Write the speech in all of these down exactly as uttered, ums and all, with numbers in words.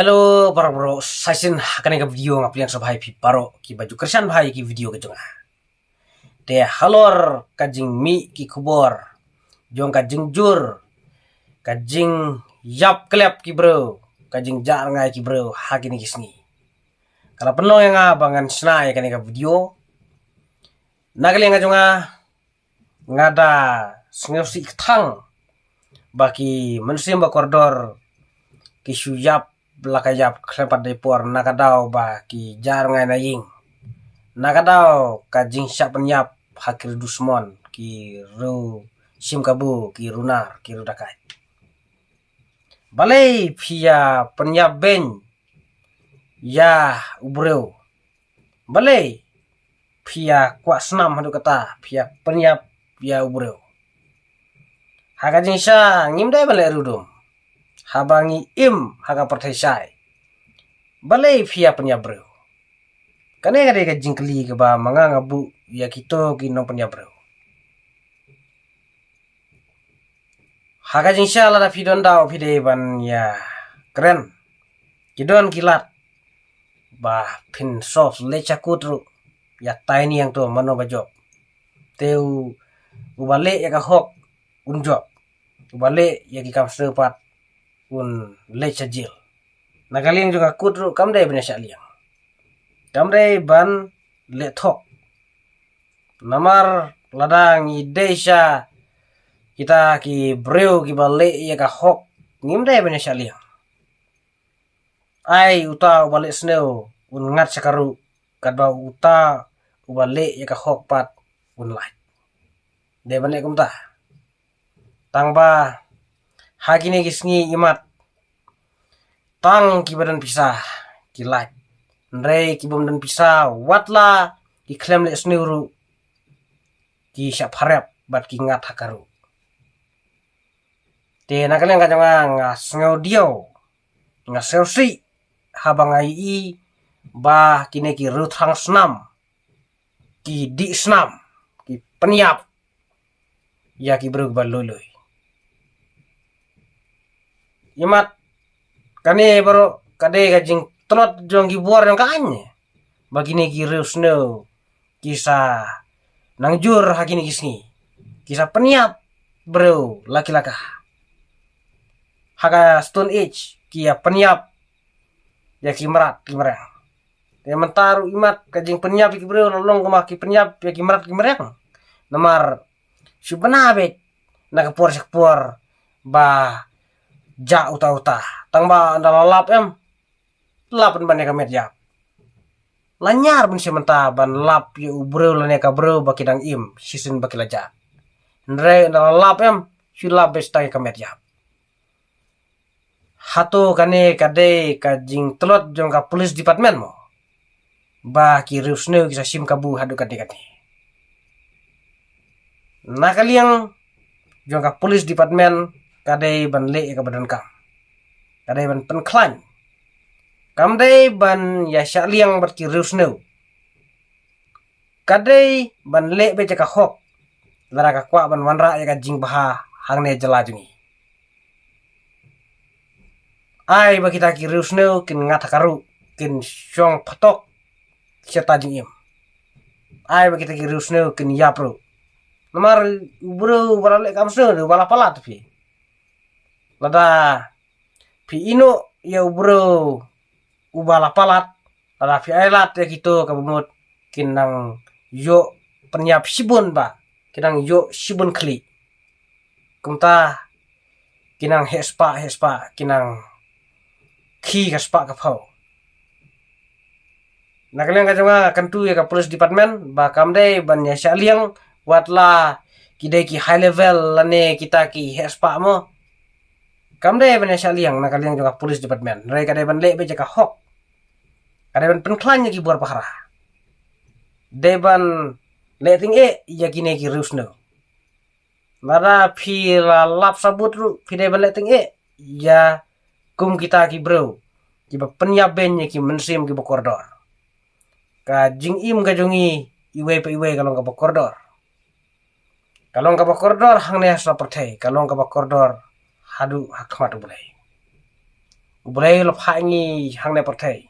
Hello para bro, sa shisien ha kane ka video nga pdiang sngewbha ïa phi baroh kiba ju kyrshan bha ïa ki video ka jong nga. Te halor ka jingmih ki khubor jong ka jingjur, ka jingïap klep ki briew, ka jingjah rngai ki briew ha kine ki sngi, ka la pynlong ïa nga ba ngan shna ïa kane ka video. Na ka liang ka jong nga, nga da sngewsih kthang ba ki mynsiem ba kordor ki shu ïap la ka ïap khlem pat dei por, na ka daw ba ki jah rngai na ïing, na ka daw ka jingshah pynïap ha ki riew dusmon, ki riew shim kabu, ki riew nar, ki riew dakaid. Balei phi ïa pynïap beiñ ïa u briew? Balei phi ïa kwah snam haduh kata, phi ïa pynïap ïa u briew? Ha ka jingshisha ngim dei ban leh riewdum haba ngi im ha ka pyrthei shai. Balei phi ïa pynïap briew? Kane ka dei ka jingkylli kaba ma nga nga buh ïa kito ki nongpynïap briew. Ha ka jingshisha lada phi don daw phi dei ban ïa kren. Ki don ki lad ba phin sop leit sha kut ruh, ïa tai ni ïa to mano ba jop. Te u, uba leh ïa ka hok un jop, uba leh ïa ki kam sniew pat un leit sha jil. Na ka liang jong ka kut ruh kam dei ban ïa shah liang, kam dei ban leh thok. Namar lada ngi dei sha kita ki briew kiba leh ïa ka hok, ngim dei ban ïa shah liang. Ai uta uba leh sniew un ngat sha ka ruh, katba uta uba leh ïa ka hok pat un lait. Dei ban leh kumta. Tang ba ha kine ki sngi imat tang kiba don pisa ki lait. Hynrei ki bym don pisa, wat la ki khlem leh sniew ruh, ki shah pharep bad ki ngat ha ka ruh. Te na ka liang ka jong nga, nga sngew diaw, nga sngewsih haba nga ïohi ba kine ki riewthrang snam, ki dih snam, ki pynïap ïa ki briew kiba lui lui. Imat kane baroh ka dei ka jingtlot jong ki bor jong ka aiñ, ba kine ki riewsniew ki sa nang jur ha kine ki sngi, ki sa pynïap briew la ki la ka. Ha ka Stone Age ki ïa pynïap ïa ki mrad ki mreng. Te mynta ruh imat ka jingpynïap ïa ki briew la long kumba ki pynïap ïa ki mrad ki mreng. Namar shu bna beit na ka por sha ka por ba jah uta uta. Tang ba ynda la lap em, lap ban ïa ka met ïap. La ñiar ban sha mynta ban lap ïa u briew lane ka briew ba ki dang im shisien ba ki la jah. Hynrei ynda la lap em, shu lap beit tang ïa ka met ïap. Hato kane ka dei ka jingtlot jong ka police department mo, ba ki riewsniew ki sa shim kabu haduh katne katne? Na ka liang jong ka police department ka dei ban leh ïa kaba donkam, ka dei ban pynkhlaiñ. Kam dei ban ïa shah liang bad ki riewsniew. Ka dei ban leh beit ïa ka hok lada ka kwah ban wanrah ïa ka jingbha hangne jylla jong ngi. Ai ba kita ki riewsniew kin ngat ha ka ruh, kin shong phatok sha ta jingim. Ai ba kita ki riewsniew kin ïap ruh. Namar u briew uba la leh kam sniew uba la palat phi. Lada phi ïehnoh ïa u briew uba la palat, lada phi ailad ïa kito kaba mut kin nang ïoh pynïap shibun ba, kin nang ïoh shibun khlieh. Kumta kin nang heh spah heh spah, kin nang khih ka spah ka phew. Na ka liang ka jong nga kyntu ïa ka police department ba kam dei ban ïa shah liang, wat la ki dei ki high level lane kita ki heh spah mo. Kam dei ban ïa shah liang na ka liang jong ka police department. Hynrei ka dei ban leh beit ïa ka hok. Ka dei ban pynkhlaiñ ïa ki bor pahara. Dei ban leh tyngeh ïa kine ki riewsniew. Lada phi la lap sabut ruh phi dei ban leh tyngeh ïa kum kita ki briew kiba pynïap beiñ ïa ki mynsiem kiba kordor. Ka jingim ka jong ngi iwei pa iwei ka long kaba kordor. Ka long kaba kordor hangne ha sla pyrthei, ka long kaba kordor haduh ha khmat U Blei. U Blei u la phah ïa ngi hangne pyrthei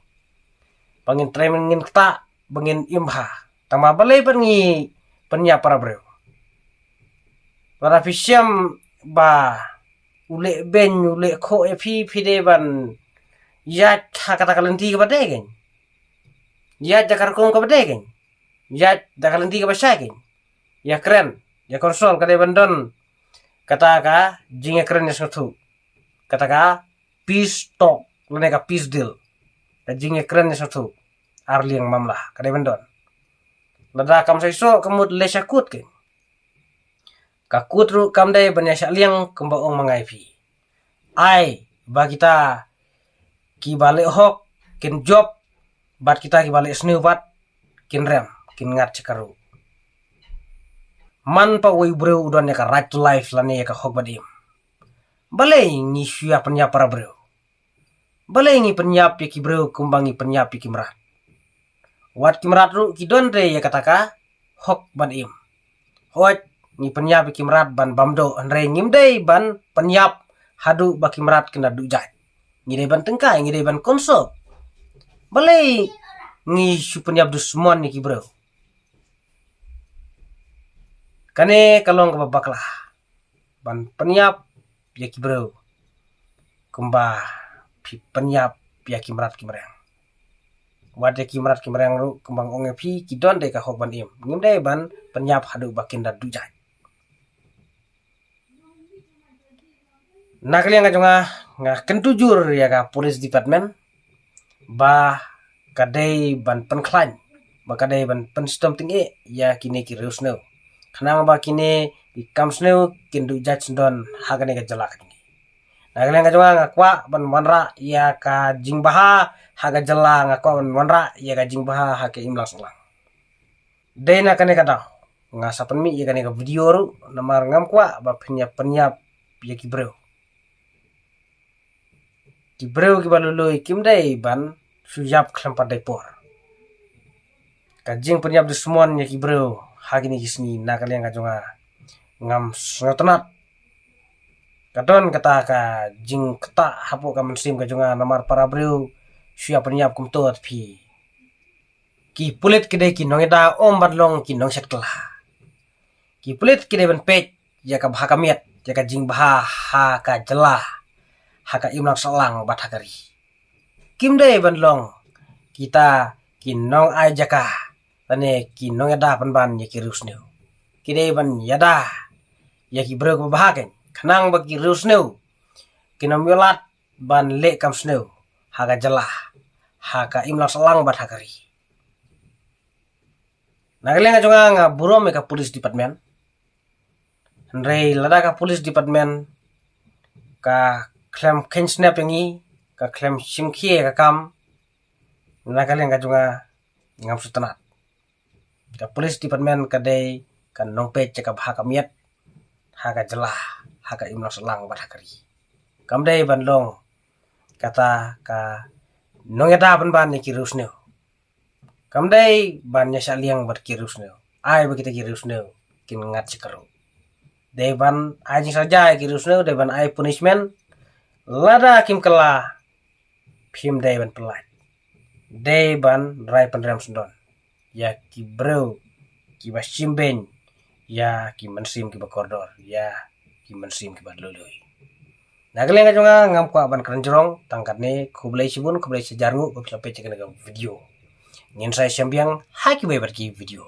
ba ngin trei, ngin ktah, ba ngin im bha. Tangba balei ban ngi pynïap para briew? Lada phi shem ba u leh beiñ, u leh khoh ïa phi, phi dei ban ïaid ha kata ka lynti kaba dei kein. Ïaid da ka rukom kaba dei kein. Ïaid da ka lynti kaba shai kein. Ïakren, ïa council ka dei ban don kata ka jingïakren ïasngewthuh. Kata ka peace talk lane ka peace deal. Ka jingïakren ïasngewthuh ar liang mamla ka dei ban don. Lada kam shisha ka mut leit sha kut kein. Ka kut ruh kam dei ban ïa shah liang kumba ong ma nga ïa phi. Ai ba kita kiba leh hok kin jop, bad kita kiba leh sniew pat kin rem, kin ngat shaka ruh. Man pat uwei u briew u don ïa ka right to life lane ïa ka hok ban im. Balei ngi shu ïa pynïap para briew? Balei ngi pynïap ïa ki briew kumba ngi pynïap ïa ki mrad? Wat ki mrad ruh ki don de ïa kata ka hok ban im. Hooid, ngi pynïap ïa ki mrad ban bam doh, hynrei ngim dei ban pynïap haduh ba ki mrad kin da duh jait. Ngi dei ban tyngkai, ngi dei ban konsop. Balei ngi shu pynïap dusmon ïa ki briew? Kane ka long kaba bakla ban pynïap ïa ki briew kumba phi pynïap ïa ki mrad ki mreng. Wat ïa ki mrad ki mreng ruh kumba nga ong ïa phi ki don de ka hok ban im. Ngim dei ban pynïap haduh ba kin da duh jait. Na ka liang ka jong nga, nga kyntu jur ïa ka police department ba ka dei ban pynkhlaiñ, ba ka dei ban pynshitom tyngeh ïa kine ki riewsniew, khnang ba kine ki kam sniew kin duh jait sngewdon ha kane ka jylla ka jong ngi. Na ka liang ka jong nga, nga kwah ban wanrah ïa ka jingbha ha ka jylla, nga kwah ban wanrah ïa ka jingbha ha ka imlang sahlang. Dei na kane ka daw nga sa pynmih ïa kane ka video ruh, namar ngam kwah ba phin ïa pynïap ïa ki briew. Ki briew kiba lui lui kim dei ban shu ïap khlem pat dei por. Ka jingpynïap dusmon ïa ki briew ha kine ki sngi, na ka liang ka jong nga, ngam sngewtynnat. Ka don kata ka jingktah hapoh ka mynsiem ka jong nga, namar para briew shu ïa pynïap kumto. Te phi, ki pulit ki dei ki nongïada, ym ban long ki nongshet kylla. Ki pulit ki dei ban peit ïa ka bha ka miat, ïa ka jingbha ha ka jylla, ha ka imlang sahlang bad ha ka ri. Kim dei ban long kita ki nongai jaka lane ki nongïada pynban ïa ki riewsniew. Ki dei ban ïada ïa ki briew kiba bha kein, khnang ba ki riewsniew kin ym ïoh lad ban leh kam sniew ha ka jylla, ha ka imlang sahlang bad ha ka ri. Na ka liang ka jong nga, nga burom ïa ka police department. Hynrei lada ka police department ka khlem kheiñ snep ïa ngi, ka khlem shim khie ïa ka kam, na ka liang ka jong nga, ngam sngewtynnat. Ka police department ka dei ka nongpeit ïa ka bha ka miat ha ka jylla, ha ka imlang sahlang bad ha ka ri. Kam dei ban long kata ka nongïada pynban ïa ki riewsniew. Kam dei ban ïa shah liang bad ki riewsniew. Ai ba kita ki riewsniew kin ngat shaka ruh. Dei ban ai jingsaja ïa ki riewsniew, dei ban ai punishment. Lada kim kylla, phim dei ban pyllait. Dei ban rai pynrem sngewdon ïa ki briew kiba shim beiñ ïa ki mynsiem kiba kordor, ïa ki mynsiem kiba lui lui. Na ka liang ka jong nga, ngam kwah ban kren jrong, tang katne, khublei shibun, khublei shihajar nguh ba phi la peit ïa kane ka video. Ngin sa ïashem biang ha kiwei pat ki video.